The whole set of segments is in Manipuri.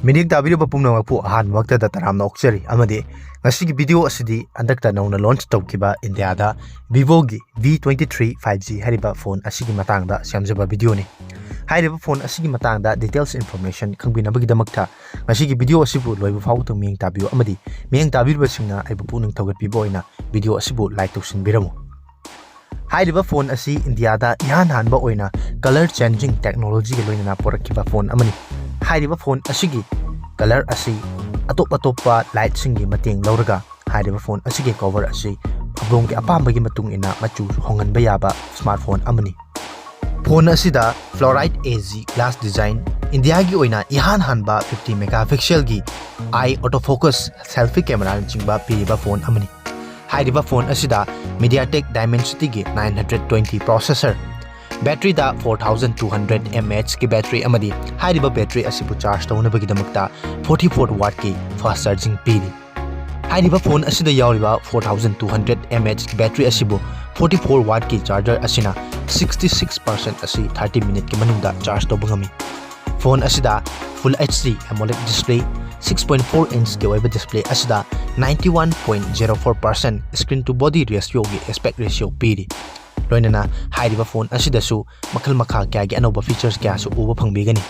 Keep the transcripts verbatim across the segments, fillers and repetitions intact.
ꯃꯤꯠꯌꯦꯡ ꯇꯥꯕꯤꯔꯤꯕ ꯄꯨꯝꯅꯃꯛꯄꯨ ꯑꯍꯥꯟꯕꯃꯛꯇꯗ ꯇꯔꯥꯝꯅ ꯑꯣꯛꯆꯔꯤ, ꯑꯃꯗꯤ ꯉꯁꯤꯒꯤ ꯚꯤꯗꯤꯑꯣ ꯑꯁꯤꯗꯤ ꯍꯟꯗꯛꯇ ꯅꯧꯅ ꯂꯣꯟꯆ ꯇꯧꯈꯤꯕ ꯏꯟꯗꯤꯌꯥꯗ Vivoꯒꯤ V twenty three five G ꯍꯥꯏꯔꯤꯕ ꯐꯣꯟ ꯑꯁꯤꯒꯤ ꯃꯇꯥꯡꯗ ꯁꯦꯝꯖꯕ ꯚꯤꯗꯤꯑꯣꯅꯤ꯫ ꯍꯥꯏꯔꯤꯕ ꯐꯣꯟ ꯑꯁꯤꯒꯤ ꯃꯇꯥꯡꯗ ꯗꯤꯇꯦꯜꯁ ꯏꯟꯐꯣꯔꯃꯦꯁꯟ ꯈꯪꯕꯤꯅꯕꯒꯤꯗꯃꯛꯇ ꯉꯁꯤꯒꯤ ꯚꯤꯗꯤꯑꯣ ꯑꯁꯤꯕꯨ ꯂꯣꯏꯕ ꯐꯥꯎꯕꯗ ꯃꯤꯠꯌꯦꯡ ꯇꯥꯕꯤꯌꯨ, ꯑꯃꯗꯤ ꯃꯤꯠꯌꯦꯡ ꯇꯥꯕꯤꯔꯤꯕꯁꯤꯡꯅ ꯑꯩꯕꯨ ꯄꯨꯛꯅꯤꯡ ꯊꯧꯒꯠꯄꯤꯕ ꯑꯣꯏꯅ ꯚꯤꯗꯤꯑꯣ ꯑꯁꯤꯕꯨ ꯂꯥꯏꯛ ꯇꯧꯁꯤꯟꯕꯤꯔꯝꯃꯨ꯫ ꯍꯥꯏꯔꯤꯕ ꯐꯣꯟ ꯑꯁꯤ ꯏꯟꯗꯤꯌꯥꯗ ꯏꯍꯥꯟ ꯍꯥꯟꯕ ꯑꯣꯏꯅ ꯀꯂꯔ ꯆꯦꯟꯖꯤꯡ ꯇꯦꯛꯅꯣꯂꯣꯖꯤꯒ ꯂꯣꯏꯅꯅ ꯄꯨꯔꯛꯈꯤꯕ ꯐꯣꯟ ꯑꯃꯅꯤ꯫ ꯍꯥꯏꯔꯤꯕ ꯐꯣꯟ ꯑꯁꯤꯒꯤ ꯀꯂꯔ ꯑꯁꯤ ꯑꯇꯣꯞ ꯑꯇꯣꯞꯄ ꯂꯥꯏꯠꯁꯤꯡꯒꯤ ꯃꯇꯦꯡ ꯂꯧꯔꯒ ꯍꯥꯏꯔꯤꯕ ꯐꯣꯟ ꯑꯁꯤꯒꯤ ꯀꯣꯚꯔ ꯑꯁꯤ ꯑꯗꯣꯝꯒꯤ ꯑꯄꯥꯝꯕꯒꯤ ꯃꯇꯨꯡ ꯏꯟꯅ ꯃꯆꯨ ꯍꯣꯡꯍꯟꯕ ꯌꯥꯕ ꯁ꯭ꯃꯥꯔꯠ ꯐꯣꯟ ꯑꯃꯅꯤ꯫ ꯐꯣꯟ ꯑꯁꯤꯗ Fluorite A G glass design, ꯏꯟꯗꯤꯌꯥꯒꯤ ꯑꯣꯏꯅ ꯏꯍꯥꯟ ꯍꯥꯟꯕ fifty megapixelꯒꯤ eye autofocus selfie cameraꯅꯆꯤꯡꯕ ꯄꯤꯔꯤꯕ ꯐꯣꯟ ꯑꯃꯅꯤ꯫ ꯍꯥꯏꯔꯤꯕ ꯐꯣꯟ ꯑꯁꯤꯗ MediaTek Dimensityꯒꯤ nine hundred twenty processor, batteryꯗ four thousand two hundred mAhꯀꯤ battery ꯑꯃꯗꯤ ꯍꯥꯏꯔꯤꯕ battery ꯑꯁꯤꯕꯨ charge ꯇꯧꯅꯕꯒꯤꯗꯃꯛꯇ forty four wattꯀꯤ fast charging ꯄꯤꯔꯤ꯫ ꯍꯥꯏꯔꯤꯕ ꯐꯣꯟ ꯑꯁꯤꯗ ꯌꯥꯎꯔꯤꯕ four thousand two hundred mAh battery ꯑꯁꯤꯕꯨ forty four wattꯀꯤ charger ꯑꯁꯤꯅ sixty six percent ꯑꯁꯤ thirty minuteꯀꯤ ꯃꯅꯨꯡꯗ charge ꯇꯧꯕ ꯉꯝꯃꯤ꯫ ꯐꯣꯟ ꯑꯁꯤꯗ Full HD AMOLED display, six point four inchꯀꯤ ꯑꯣꯏꯕ display ꯑꯁꯤꯗ ninety one point zero four percent screen to body ratioꯒꯤ aspect ratio ꯄꯤꯔꯤ꯫ ꯂꯣꯏꯅꯅ ꯍꯥꯏꯔꯤꯕ ꯐꯣꯟ ꯑꯁꯤꯗꯁꯨ ꯃꯈꯜ ꯃꯈꯥ ꯀꯌꯥꯒꯤ ꯑꯅꯧꯕ features ꯀꯌꯥꯁꯨ ꯎꯕ ꯐꯪꯕꯤꯒꯅꯤ꯫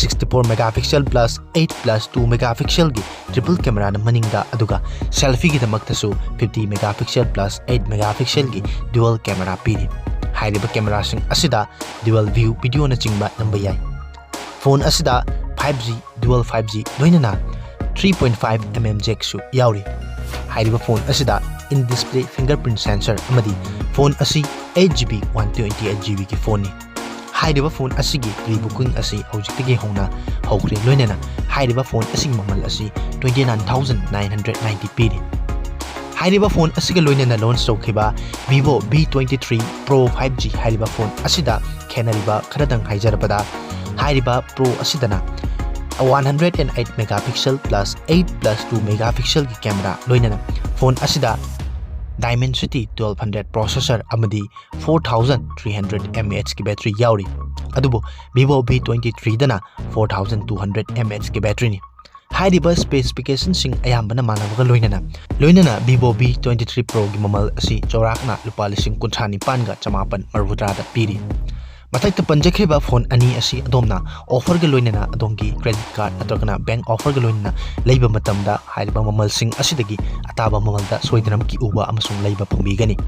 Sixty four megapixel plus eight plus two megapixelꯒꯤ triple cameraꯅ ꯃꯅꯤꯡꯗ, ꯑꯗꯨꯒ selfieꯒꯤꯗꯃꯛꯇꯁꯨ fifty megapixel plus eight megapixelꯒꯤ dual camera ꯄꯤꯔꯤ꯫ ꯍꯥꯏꯔꯤꯕ cameraꯁꯤꯡ ꯑꯁꯤꯗ dual view videoꯅꯆꯤꯡꯕ ꯅꯝꯕ ꯌꯥꯏ꯫ ꯐꯣꯟ ꯑꯁꯤꯗ five G, dual five G ꯂꯣꯏꯅꯅ three point five mm jackꯁꯨ ꯌꯥꯎꯔꯤ꯫ ꯍꯥꯏꯔꯤꯕ ꯐꯣꯟ ꯑꯁꯤꯗ in display fingerprint sensor ꯑꯃꯗꯤ ꯐꯣꯟ ꯑꯁꯤ eight GB one twenty eight GBꯒꯤ ꯐꯣꯟꯅꯤ꯫ ꯍꯥꯏꯔꯤꯕ ꯐꯣꯟ ꯑꯁꯤꯒꯤ pre booking ꯑꯁꯤ ꯍꯧꯖꯤꯛꯇꯒꯤ ꯍꯧꯅ ꯍꯧꯈ꯭ꯔꯦ, ꯂꯣꯏꯅꯅ ꯍꯥꯏꯔꯤꯕ ꯐꯣꯟ ꯑꯁꯤꯒꯤ ꯃꯃꯜ ꯑꯁꯤ twenty nine thousand nine hundred ninety ꯄꯤꯔꯤ꯫ ꯍꯥꯏꯔꯤꯕ ꯐꯣꯟ ꯑꯁꯤꯒ ꯂꯣꯏꯅꯅ launch ꯇꯧꯈꯤꯕ Vivo V twenty three Pro five G ꯍꯥꯏꯔꯤꯕ ꯐꯣꯟ ꯑꯁꯤꯗ ꯈꯦꯠꯅꯔꯤꯕ ꯈꯔꯗꯪ ꯍꯥꯏꯖꯔꯕꯗ, ꯍꯥꯏꯔꯤꯕ Pro ꯑꯁꯤꯗꯅ one hundred and eight megapixel plus eight plus two megapixelꯒꯤ camera ꯂꯣꯏꯅꯅ ꯐꯣꯟ ꯑꯁꯤꯗ Dimensity twelve hundred processor ꯑꯃꯗꯤ four thousand three hundred mAhꯀꯤ battery ꯌꯥꯎꯔꯤ꯫ ꯑꯗꯨꯕꯨ Vivo V twenty threeꯗꯅ four thousand two hundred mAhꯀꯤ batteryꯅꯤ꯫ ꯍꯥꯏꯔꯤꯕ specificationꯁꯤꯡ ꯑꯌꯥꯝꯕꯅ ꯃꯥꯟꯅꯕꯒ ꯂꯣꯏꯅꯅ ꯂꯣꯏꯅꯅ Vivo V twenty three Proꯒꯤ ꯃꯃꯜ ꯑꯁꯤ ꯆꯥꯎꯔꯥꯛꯅ ꯂꯨꯄꯥ ꯂꯤꯁꯤꯡ ꯀꯨꯟꯊ꯭ꯔꯥ ꯅꯤꯄꯥꯟꯒ ꯆꯃꯥꯄꯟ ꯃꯔꯤꯐꯨꯇꯔꯥꯗ ꯄꯤꯔꯤ꯫ ꯃꯊꯛꯇ ꯄꯟꯖꯈ꯭ꯔꯤꯕ phone ꯑꯅꯤ ꯑꯁꯤ ꯑꯗꯣꯝꯅ offerꯒ ꯂꯣꯏꯅꯅ ꯑꯗꯣꯝꯒꯤ credit card ꯅꯠꯇ꯭ꯔꯒꯅ bank offerꯒ ꯂꯣꯏꯅꯅ ꯂꯩꯕ ꯃꯇꯝꯗ ꯍꯥꯏꯔꯤꯕ ꯃꯃꯜꯁꯤꯡ ꯑꯁꯤꯗꯒꯤ ꯑꯇꯥꯕ ꯃꯃꯜꯗ ꯁꯣꯏꯗꯅꯃꯛꯀꯤ ꯎꯕ ꯑꯃꯁꯨꯡ ꯂꯩꯕ ꯐꯪꯕꯤꯒꯅꯤ꯫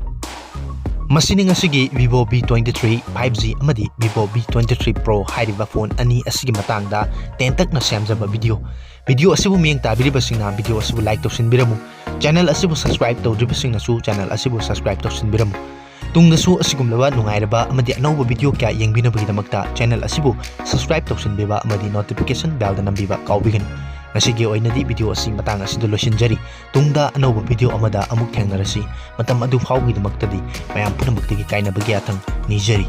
ꯃꯁꯤꯅꯤ ꯉꯁꯤꯒꯤ Vivo V twenty three five G ꯑꯃꯗꯤ Vivo V twenty three Pro ꯍꯥꯏꯔꯤꯕ phone ꯑꯅꯤ ꯑꯁꯤꯒꯤ ꯃꯇꯥꯡꯗ ꯇꯦꯟꯇꯛꯅ ꯁꯦꯝꯖꯕ video꯫ Video ꯑꯁꯤꯕꯨ ꯃꯤꯠꯌꯦꯡ ꯇꯥꯕꯤꯔꯤꯕꯁꯤꯡꯅ video ꯑꯁꯤꯕꯨ like ꯇꯧꯁꯤꯟꯕꯤꯔꯝꯃꯨ꯫ Channel ꯑꯁꯤꯕꯨ subscribe ꯇꯧꯗ꯭ꯔꯤꯕꯁꯤꯡꯅꯁꯨ channel ꯑꯁꯤꯕꯨ subscribe ꯇꯧꯁꯤꯟꯕꯤꯔꯝꯃꯨ꯫ ꯇꯨꯡꯗꯁꯨ ꯑꯁꯤꯒꯨꯝꯂꯕ ꯅꯨꯡꯉꯥꯏꯔꯕ ꯑꯃꯗꯤ ꯑꯅꯧꯕ video ꯀꯌꯥ ꯌꯦꯡꯕꯤꯅꯕꯒꯤꯗꯃꯛꯇ channel ꯑꯁꯤꯕꯨ subscribe ꯇꯧꯁꯤꯟꯕꯤꯕ ꯑꯃꯗꯤ notification bellꯗ ꯅꯝꯕꯤꯕ ꯀꯥꯎꯕꯤꯒꯅꯨ꯫ ꯉꯁꯤꯒꯤ ꯑꯣꯏꯅꯗꯤ video ꯑꯁꯤ ꯃꯇꯥꯡ ꯑꯁꯤꯗ ꯂꯣꯏꯁꯤꯟꯖꯔꯤ꯫ ꯇꯨꯡꯗ ꯑꯅꯧꯕ video ꯑꯃꯗ ꯑꯃꯨꯛ ꯊꯦꯡꯅꯔꯁꯤ꯫ ꯃꯇꯝ ꯑꯗꯨ ꯐꯥꯎꯕꯒꯤꯗꯃꯛꯇꯗꯤ ꯃꯌꯥꯝ ꯄꯨꯝꯅꯃꯛꯇꯒꯤ ꯀꯥꯏꯅꯕꯒꯤ ꯌꯥꯊꯪ ꯅꯤꯖꯔꯤ꯫